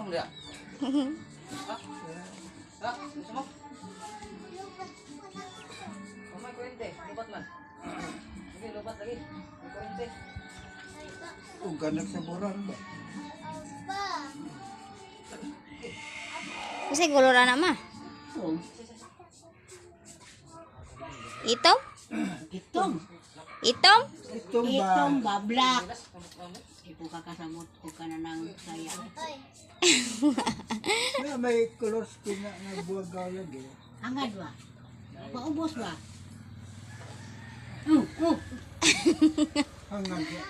Mo diha. Ha? Ha? Gusto mo? Oh, may kuryente. Lubat man. Sige, lubat lagi. May kuryente. O ganak sa buran ba? Kasi color ana, ma. Oh, Itom? itom. Itom? Itong ba? Itom ba black? Di ko kakasamot ko ka na ng saya. Na may color skin na nagbuwagaw lagi. Angad ba? Paubos ba? Oh. Hanggang siya.